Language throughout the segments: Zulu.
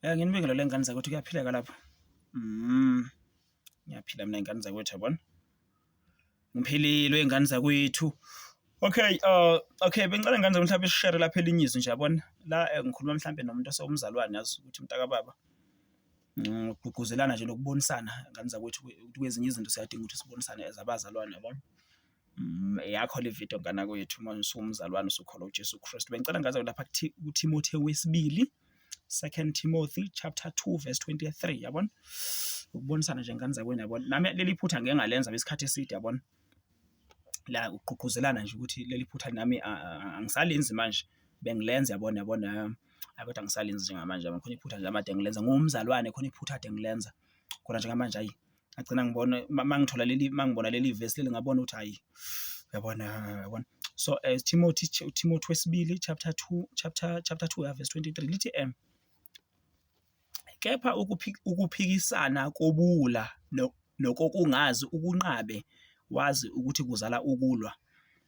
Nginibingelele ngane zakwethu, kuyaphileka lapho? Ngiyaphila mina ngane zakwethu, yabona. Ngiphilile ngane zakwethu. Okay, okay, bengicela ngane zakwethu mhlawumbe sishere lapha elinye izwi nje, yabona. La ngikhuluma mhlawumbe nomuntu osewumzalwane, yazi ukuthi mntakababa, ukugqugquzelana nje nokubonisana ngane zakwethu ukuthi kwezinye izinto siyadinga ukuthi sibonisane as abazalwane, yabona. Eyakho le video mngani wakwethu uma usuwumzalwane usukholwa uJesu Kristu. Bengicela ngaze lapha kuThimothewu wesibili, Second Timothy chapter 2 verse 23, yabona? Ukubonisana nje ngane zakwenu, yabona? Nami leli phutha ngike ngalenza isikhathi eside, yabona? La ukugqugquzelana nje ukuthi leli phutha nami angisalenzi manje, bengilenza, yabona, yabona, hhayi kodwa angisalenzi njengamanje, yabona? Khona iphutha nje amade ngilenza ngiwumzalwane, khona iphutha ade ngilenza khona njengamanje, hhayi ngagcina ngibona uma ngithola leli, uma ngibona leli vesi leli ngabona ukuthi hhayi, uyabona, uyabona. So Timothy, Timothy wesibili chapter 2, chapter 2 verse 23 lithi kepha ukuphikisana kobuwula nokokungazi ukunqabe, wazi ukuthi kuzala ukulwa.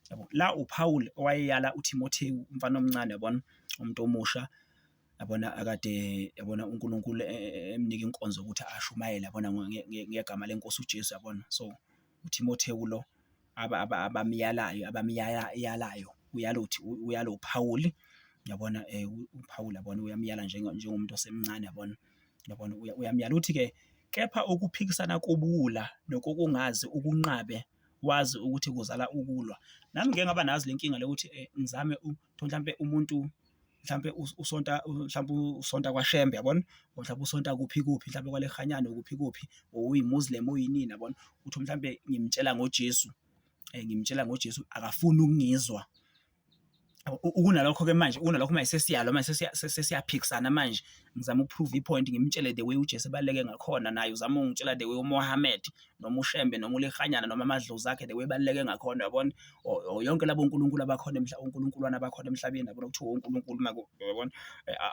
Yabo, la uPaul owayeyala uThimothewu, umfana omncane, yabona, umuntu omusha, yabona, akade, yabona, uNkulunkulu emnika inkonzo ukuthi ashumayele, yabona, ngegama lenkosi uJesu, yabona. So uThimothewu lo abamyalayo, abamyalayo, uyala uyala uPhawuli, yabona, uPhawuli, yabona, uyamyala njengomuntu osemncane, yabona, yabona, uyamyala uthi-ke, kepha ukuphikisana kobuwula nokokungazi ukunqabe, wazi ukuthi kuzala ukulwa. Nami ngike ngaba nazo le nkinga le yokuthi ngizame mhlampe umuntu mhlampe usonta, mhlampe usonta kwaShembe, yabona, or mhlampe usonta kuphi kuphi, mhlampe kwaLekganyane kuphi kuphi, or uyi-Muslim uyinini, yabona, uthi mhlampe ngimtshela ngoJesu, ngimtshela ngoJesu akafuni ukungizwa. Ukunalokho-ke manje, ukunalokho manje sesiyalwa manje, sesiyaphikisana manje, ngizama uku-prove i-point, ngimtshele the way uJesu ebaluleke ngakhona, naye uzama ukungitshela the way uMohammed noma uShembe noma uLekganyane noma amadlozi akhe the way ebaluleke ngakhona, uyabona, or yonke labo nkulunkulu abakhona onkulunkulwana abakhona emhlabeni, yabona, kuthiwa onkulunkulu uma uyabona,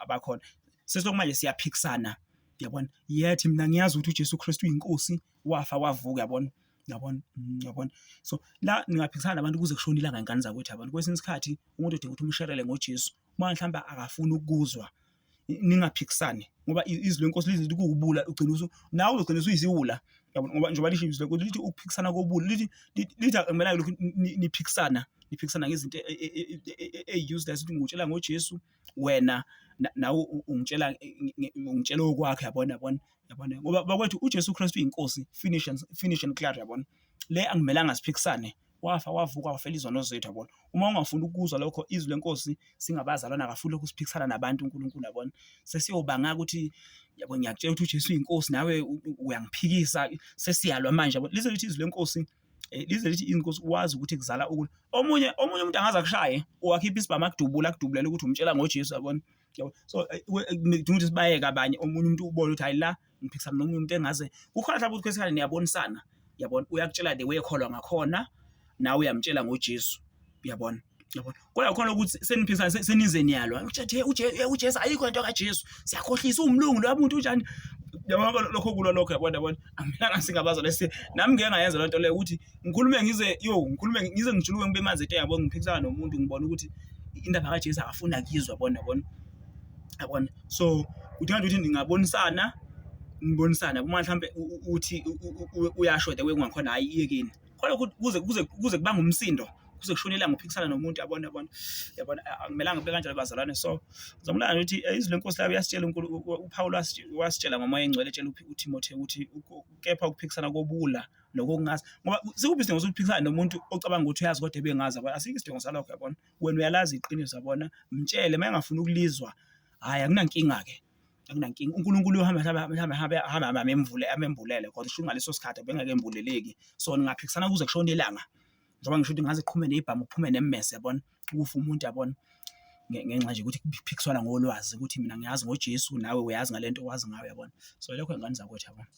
abakhona. Sesilokhu manje siyaphikisana, uyabona, yet mina ngiyazi ukuthi uJesu Kristu uyinkosi, wafa wavuka, uyabona, uyabona, uyabona. So la ningaphikisana nabantu kuze kushone ilanga ngane zakwethu, yabona. Kwesinye isikhathi umuntu udinga ukuthi umsherele ngoJesu, uma mhlawumbe akafuni ukukuzwa, ningaphikisani ngoba izwi lenkosi lithi kuwubula, ugcina nawe uzogcina usuyisiwula, yabona, ngoba njengoba lisho izwi lenkosi lithi ukuphikisana kobula, lithi lithi akumelanga lokhu niphikisana, niphikisana ngezinto eyi-useless, ukuthi ngikutshela ngoJesu wena nawe ungitshela, ungitshela okwakho, yabona, yabona, yabona, ngoba bakwethu uJesu Kristu uyinkosi, finish and finish and clear, yabona. Le akumelanga siphikisane, wafa wavuka wafela izono zethu, yabona. Uma ungafuni ukuzwa lokho izwi lenkosi, singabazalwane akafuni lokhu siphikisana nabantu uNkulunkulu, yabona. Sesiyobanga ukuthi, yabo, ngiyakutshela ukuthi uJesu uyinkosi nawe uyangiphikisa, sesiyalwa manje, yabo. Lize lithi izwi lenkosi, lize lithi inkosi wazi ukuthi kuzala ukulwa. Omunye omunye umuntu angaze akushaye, wakhipha isibhamu akudubula, akudubulela ukuthi umtshela ngoJesu, yabona. Yabo, so kudinga ukuthi sibayeke abanye, omunye umuntu ubone ukuthi hayi la ngiphikisana nomunye umuntu engaze kukhona mhlawumbe ukuthi kwesikhathi niyabonisana, yabona, uyakutshela the way ekholwa ngakhona, nawe uyamtshela ngoJesu, uyabona, uyabona. Kodwa khona ukuthi seniphikisana senize niyalwa, uJesu ayikho into kaJesu, siyakhohlisa, uwumlungu lo muntu unjani, yabona, lokho kulwa lokho, yabona, yabona. Akumelanga singabaza lesi, nami ngike ngayenza lento leyo ukuthi ngikhulume ngize, yo, ngikhulume ngize ngijuluke ngibe manzi ete, yabo, ngiphikisana nomuntu ngibona ukuthi indaba kaJesu akafuni akuyizwa, yabona, yabona, yabona. So kudinga ukuthi ningabonisana, nibonisane uma mhlampe uthi uyasho the way kungakhona, hhayi iyekeni khona kuze kuze kuze kubanga umsindo, kuze kushone ilanga uphikisana nomuntu, yabona, yabona, yabona, akumelanga kube kanjalo bazalwane. So ngizomlanda ukuthi izwi lenkosi la uyasitshela uPaul wasitshela ngoMoya oNgcwele, etshela uThimothewu ukuthi kepha ukuphikisana kobula nokokungazi, ngoba sikuphi isidingo sokuphikisana nomuntu ocabanga ukuthi uyazi kodwa ebengazi, yabona, asikho isidingo salokho, yabona. Wena uyalazi iqiniso, yabona, mtshele uma engafuni ukulizwa, hhayi akunankinga-ke, akunankinga, uNkulunkulu uyohamba mhlawumbe ahambe ahambe amemvule amembulele, kodwa sho ngaleso sikhathi bengeke embuleleki. So ningaphikisana kuze kushone ilanga, njengoba ngisho ukuthi ngaze qhume nebhamu kuphume nemmese, yabona, kufe umuntu, yabona, ngenxa nje ukuthi kuphikiswana ngolwazi ukuthi mina ngiyazi ngoJesu nawe uyazi ngalento owazi ngayo, yabona. So lokho ngane zakwethu, yabona.